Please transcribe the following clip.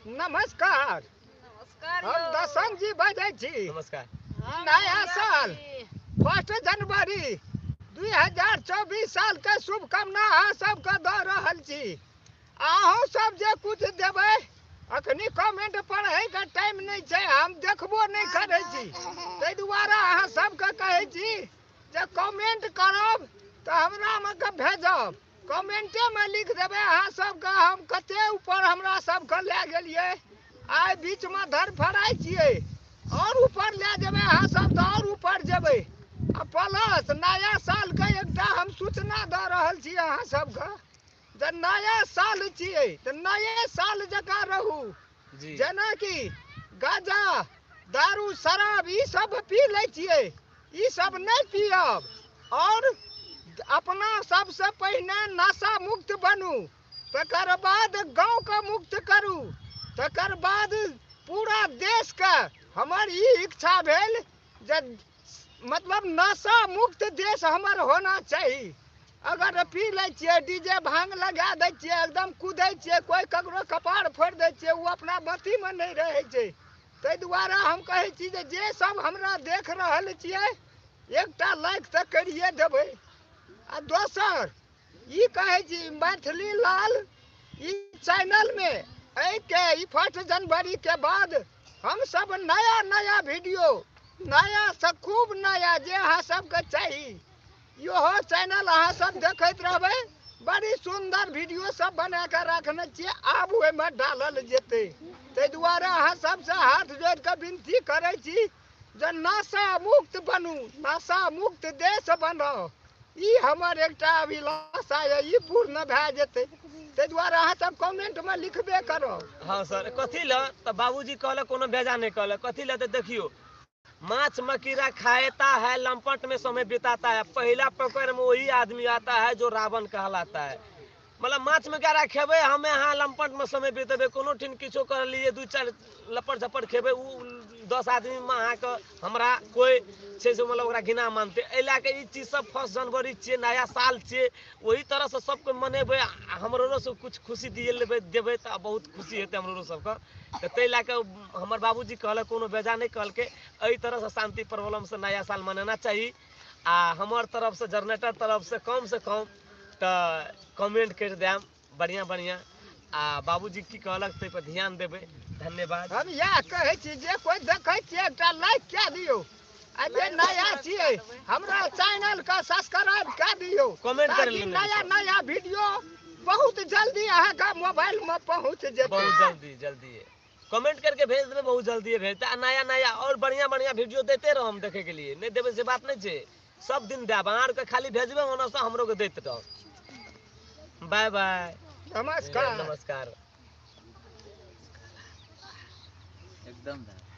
नमस्कार। नमस्कार। हम दसन जी बजै छी। नमस्कार। नया साल 1 जनवरी 2024 साल के शुभकामना अहाँ सबके दऽ रहल छी। अहूँ सब जे कुछ देबै, अखनी कमेंट पढ़ैके टाइम नहि छै, हम देखबो नहि करै छी, ताहि दुआरे अहाँ सबके कहै छी जे कमेंट करब तऽ हमरामे के भेजब, कमेंटेमे लिख देबै अहाँ सबके हम कते ऊपर हमरा सबके लए गेलियै। आइ बीचमे धरफड़ाइ छियै, आओर ऊपर लए जेबै अहाँ सब तऽ आओर ऊपर जेबै। आ प्लस नया सालके एकटा हम सूचना दऽ रहल छी अहाँ सबके जे नया साल छियै तऽ नये साल जकाँ रहू। जेनाकि गाँजा दारू शराब ई सब पी लै छियै, ई सब नहि पियब और अपना सबसे पहिने नशा मुक्त बनू, तकर बाद गाँवके मुक्त करू, तकर बाद पूरा देशके। हमर ई इच्छा भेल जे मतलब नशा मुक्त देश हमर होना चाही। अगर पी लै छियै, डीजे भांग लगा दै छियै, एकदम कूदै छियै, कोइ ककरो कपार फोड़ि दै छियै, ओ अपना मतीमे नहि रहै छै। ताहि दुआरे हम कहै छी जे जे सब हमरा देख रहल छियै एकटा लाइक तऽ करिए देबै। आ दोसर ई कहै छी मैथिली लाल ई चैनलमे एहिके ई 1 जनवरी के बाद हम सब नया नया वीडियो नया से खूब नया जे अहाँ सबके चाही इहो चैनल अहाँ सब देखैत रहबै। बड़ी सुन्दर वीडियो सब बना कऽ रखने छियै, आब ओहिमे डालल जेतै। ताहि दुआरे अहाँ सबसँ हाथ जोड़ि कऽ विनती करै छी जे नशा मुक्त बनू, नशा मुक्त देश बनाउ। ई हमर एकटा अभिलाषा यऽ, ई पूर्ण भए जेतै। ताहि दुआरे अहाँ सब कमेंटमे लिखबे करब। हाँ सर, कथी लए तऽ बाबूजी कहलक कोनो बेजा नहि कहलक। कथी लए तऽ देखियौ, माछ मकीरा खाता है, लंपट में समय बिताता है, पहला पकड़ में वही आदमी आता है जो रावण कहलाता है। मतलब माछ मकीरा खेबै, हमे अहाँ लंपट में समय बितेबै, कोनो ठिन किछो कर लिए 2-4 लपट झपट खेबै, उ 10 आदमी में अहाँके हमरा कोइ छै से मतलब ओकरा घृणा मानतै। एहि लए कऽ ई चीज सब 1 जनवरी छियै, नया साल छियै, ओही तरहसँ सबके मनेबै। हमरो सब कुछ खुशी दिए लेबै देबै तऽ बहुत खुशी हेतै हमरो सबके। तऽ ताहि लए कऽ हमर बाबूजी कहलक कोनो बेजा नहि कहलकै, एहि तरहसँ शान्ति प्रॉब्लमसँ नया साल मनेना चाही। आ हमर तरफसँ जनरेटर तरफसँ कमसँ कम तऽ कमेंट करि देब बढ़िआँ बढ़िआँ। आ बाबूजी की कहलक ताहि पर ध्यान देबै। धन्यवाद। हम इएह कहै छी जे कोइ देखै छियै एकटा लाइक कए दियौ, आ जे नया छियै हमरा चैनलके सब्सक्राइब कए दियौ, कमेंट करै ताकि लेल नया नया वीडियो बहुत जल्दी अहाँके मोबाइलमे पहुँच जेतै। बहुत जल्दी जल्दी कमेंट करके भेज देबै, बहुत जल्दी भेजतै। आ नया नया और बढ़िया बढ़िया वीडियो देते रहो हम देखे के लिए, नहीं देबै से बात नहीं छै, सब दिन देब। अहाँ आरके खाली भेजबै ओना से हमरो के दैत रहब। बाय बाय। नमस्कार। नमस्कार। एकदम।